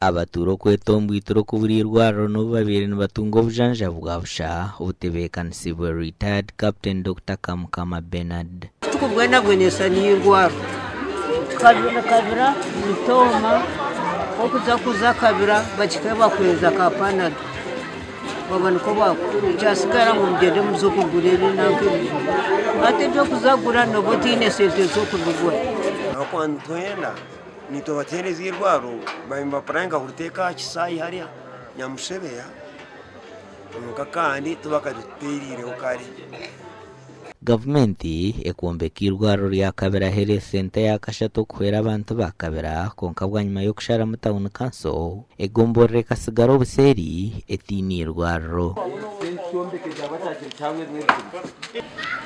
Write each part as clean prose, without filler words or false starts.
Abatuura okwetombwitira okubura eirwariro n'obu babaire nibatunga obujanjabi bwa busha obutebeekanisiibwe Retired Captain Dokita Kamukama Bernard. Tikubwenabwenesa n'eirwariro. Kabira mitooma okuza kuza kabira bakika bakuhereza ka panado baba nikwo bakuha kyatsigara ngu mugyende muze kugura ebinanka ebijuma hati eby'okuza kugura nooba otaine sente z'okubigura. Ahabw'okuba nitwenda Naitwe abateereza eirwariro baabaire nibapurayinga kuriteeka aha kisaayi hariya Nyamushebeya kwonka kandi tibakarituteeriireho kare. Gavumenti ekwombeka eirwariro rya Kabira Health Centre eya kashatu okuhwera abantu ba Kabira kwonka bwanyima y'okusharamu tauni kanso, egomborora ekatsigara obuseeri etaine eirwariro.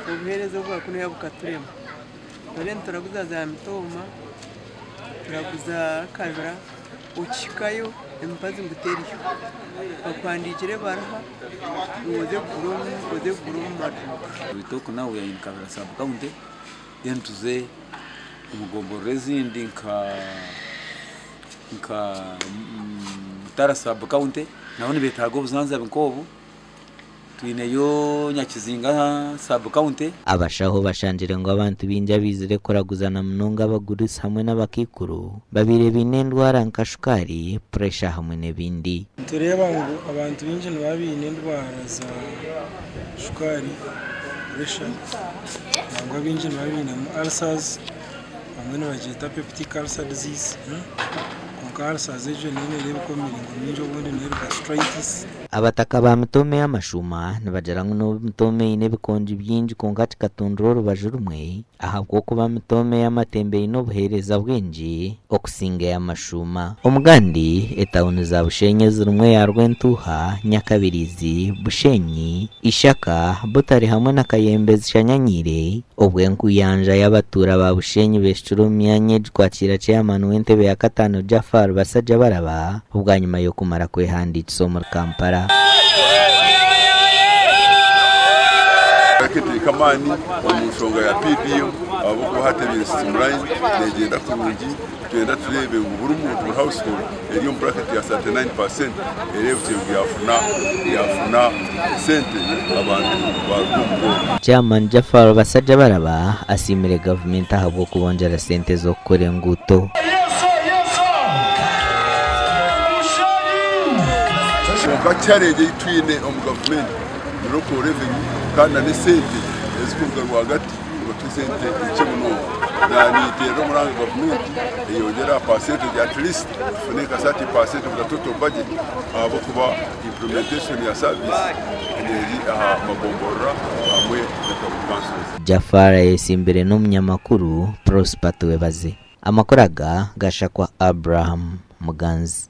Obuheereza obwa kunuya bukaturema. Twariyo nituraguza za mitooma, turaguza kabira, okihikayo emibazi ngu teriyo. Bakuhandiikira ebaruha ngu oze kugura oze kugura omu maduuka. We talk now we are in Kabira sub county then tuze omu gomborora ezindi nka nka Mutara sub county nabo nibetaaga obuzanzabi nk'obu. Twineyo Nyakizinga sub county. Abashaho bashangire ngu abantu baingi abaizire kuraguza na munonga abagurusi hamwe n'abakaikuru babaire baine endwara nka shukaari, puresha hamwe n'ebindi. Nitureeba ngu abantu baingi nibaba baine endwara za shukaari, puresha nangwa abaingi nibaba bainemu ulcers abamwe nibagyeta peptic ulcer disease kwonka ulcers egyo nayo nereebeka omu miringo mingi obundi neyo gastritis. Abataka ba Mitooma ey'amashuuma nibagira ngu n'obu Mitooma eine ebikongi bingi kwonka kikatundura orubaju rumwe ahabw'okuba Mitooma ey'amatemba eine obuheereza bwingi okusinga ey'amashuuma. Omugandi, etauni za Bushenyi ezirimu eya Rwentuuha, Nyakabiriizi, Bushenyi, Ishaka, Butare hamwe na Kayembe zishanyanyiire, Obwo enkuyanja y'abatuura ba Bushenyi beeshukire omu myanya egi kwakiira Chairman w'entebe ya kataano Jaffar Basajjabalaba bwanyima y'okumara kwehandiikisa omuri Kampala. Eteeka amaani omu nshonga ya PDM ahabw'okuba hati ebaire streamline negyenda kurungi. Nitwenda tureebe ngu buri muntu buri household eri omu bracket ya 39% ereebukye ngu yaafuna yaafuna esente abantu baaruga omu bworo. Chairman Jaffar Basajjabalaba asiimire gavumenti ahabw'okubongyera sente z'okukora enguuto. Kwonka challenge ei twine omu gavumenti ni local revenue kandi na n'esente ezikuruga rwagati nibatuha esente nkye munonga. Nanyiterera omuranga gavumenti eyongyere aha percentage at least tufune nka 30% of the total budget ahabw'okuba implementation ya service eri aha magomborora hamwe na town councils. Jaffar ayesimbire n'omunyamakuru Prosper Twebaze. Amakuru aga gashakwa Abraham Muganzi.